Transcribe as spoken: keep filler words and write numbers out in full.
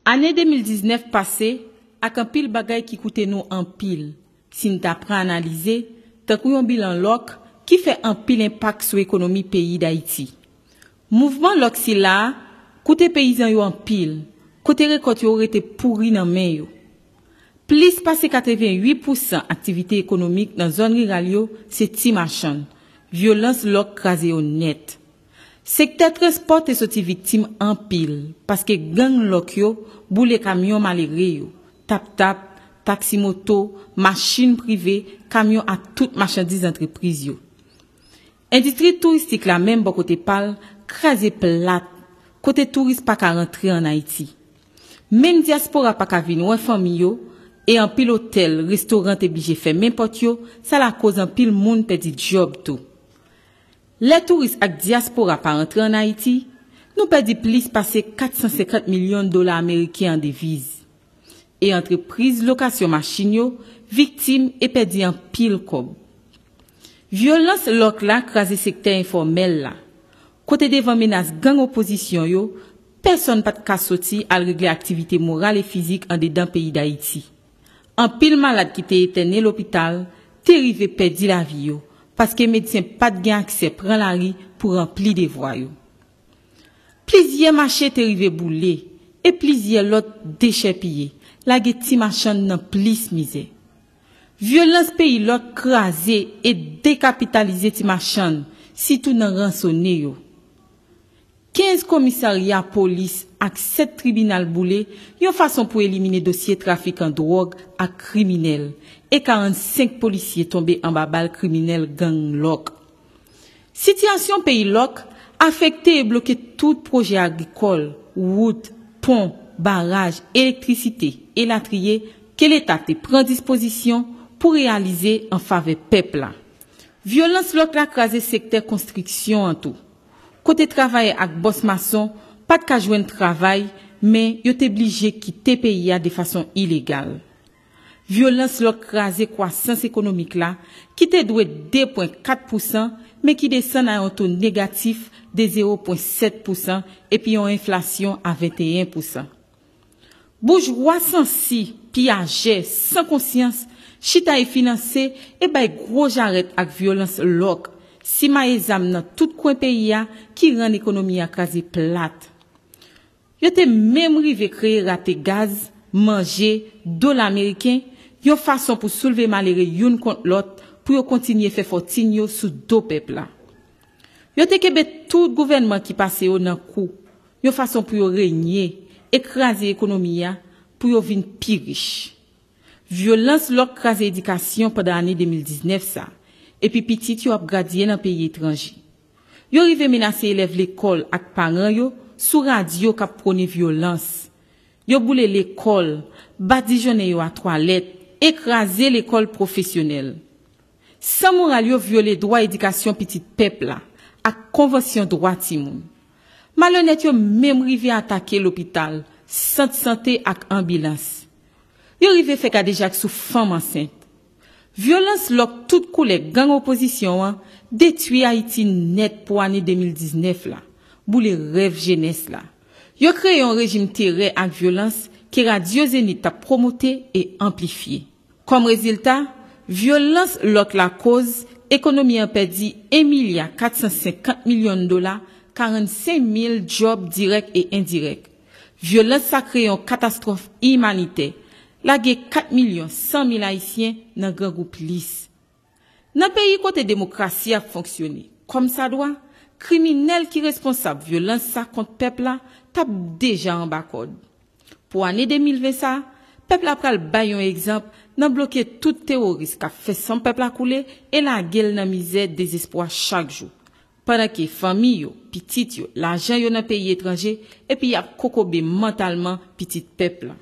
Ane de mil diznèf pase ak anpil bagay ki koute nou anpil, si n ta pran analize, tankou yon bilan lòk ki fè anpil enpak sou ekonomi peyi Dayiti. Mouvman lòk sila a koute peyizan yo anpil, kote rekòt yo rete pouri nan men yo. Plis pase katrevenwit pousan aktivite ekonomik nan zòn riral yo se ti machann. Vyolans lòk kraze yo nèt. Sektè transpò te soti viktim anpil, paske gang lòk yo boule kamyon malere yo, tap-tap, taksi moto, machin prive, kamyon ak tout machandiz antrepriz yo. Endistri touristik la menm bò kote pa l kraze plat, kote touris pa ka rantre ann Ayiti. Menm dyaspora pa ka vin wè fanmi yo, e anpil otèl, restoran te blije fèmen pòt yo, sa lakoz anpil moun pèdi djòb tou. Lè touris ak dyaspora pa rantre ann Ayiti, nou pèdi plis pase kat san senkant milyon dola ameriken an deviz. E antrepriz lokasyon machin yo viktim e pèdi anpil kòb. Vyolans lòk la kraze sektè enfòmèl la, kote devan menas gang opozisyon yo, pèsonn pa t ka soti al regle aktivite moral e fizik andedan peyi Dayiti. Anpil malad ki te etène lopital te rive pèdi lavi yo, paske medsen pa t gen aksè pran lari pou ranpli devwa yo. Plizyè mache te rive boule, e plizyè lòt dechèpiye, lage ti machann nan plis mizè. Vyolans peyi lòk kraze e dekapitalize ti machann, sitou nan ransone yo. Kenz komisarya polis ak sèt tribinal boule, yon fason pou elimine dosye trafikan dwòg ak kriminèl, e karannsenk polisye tonbe anba bal kriminèl gang lòk. Sitiyasyon peyi lòk afekte e bloke tout pwojè agrikòl, wout, pon, baraj, elektrisite, elatriye, ke Leta te pran dispozisyon pou reyalize an favè pèp la. Vyolans lòk la kraze sektè konstriksyon an tou, kote travayè ak bòs mason pa t ka jwenn travay, men yo te blije kite peyi a de fason ilegal. Vyolans lòk kraze kwasans ekonomik la, ki te dwe de pwen kat pousan, men ki desann a yon to negatif de zewo pwen sèt pousan, epi yon enflasyon a venteyen pousan. Boujwa sansi, piyajè, san konsyans, chita e finanse e bay gwo jarèt ak vyolans lòk, simaye zam nan tout kwen peyi a, ki rann ekonomi a kraze plat. Yo te menm rive kreye rate gaz, manje, dola ameriken, yon fason pou soulve malere youn kont lòt pou yo kontinye fè fòtin yo sou do pèp la. Yo te kenbe tout gouvènman ki pase yo nan kou, yon fason pou yo renye e kraze ekonomi a pou yo vin pi rich. Vyolans lòk kraze edikasyon pandan ane de mil diznèf sa, epi pitit yo ap gradye nan peyi etranje. Yo rive menase elèv lekòl ak paran yo sou radyo k ap pwone vyolans. Yo boule lekòl, badijonnen yo a twalèt e kraze lekòl pwofesyonèl. San moral yo vyole dwa edikasyon pitit pèp la ak konvansyon dwa timoun. Malonèt yo menm rive atake lopital, sant sante ak anbilans. Yo rive fè kadejak sou fanm ansent. Vyolans lòk tout koulè gang opozisyon an detwi Ayiti nèt pou ane de mil diznèf la, boule rèv jenès la. Yo kreye yon rejim terè ak vyolans ke Radyo Zenith t ap pwomote e anplifye. Kòm rezilta, vyolans lòk la koz ekonomi an pèdi en milya kat san senkant milyon dola, karannsenk mil djòb dirèk e endirèk. Vyolans sa kreye yon katastwòf imanitè, lage kat milyon san mil Ayisyen nan grangou plis. Nan peyi kote demokrasi ap fonksyone kòmsadwa, kriminèl ki responsab vyolans sa kont pèp la t ap deja anba kòd. Pou ane de mil ven sa, pèp la pral bay yon egzanp nan bloke tout teworis k ap fè san pèp la koule e lage l nan mizè, dezespwa chak jou, pandan ke fanmi yo, pitit yo, lajan yo nan peyi etranje, epi y ap kokobe mantalman pitit pèp la.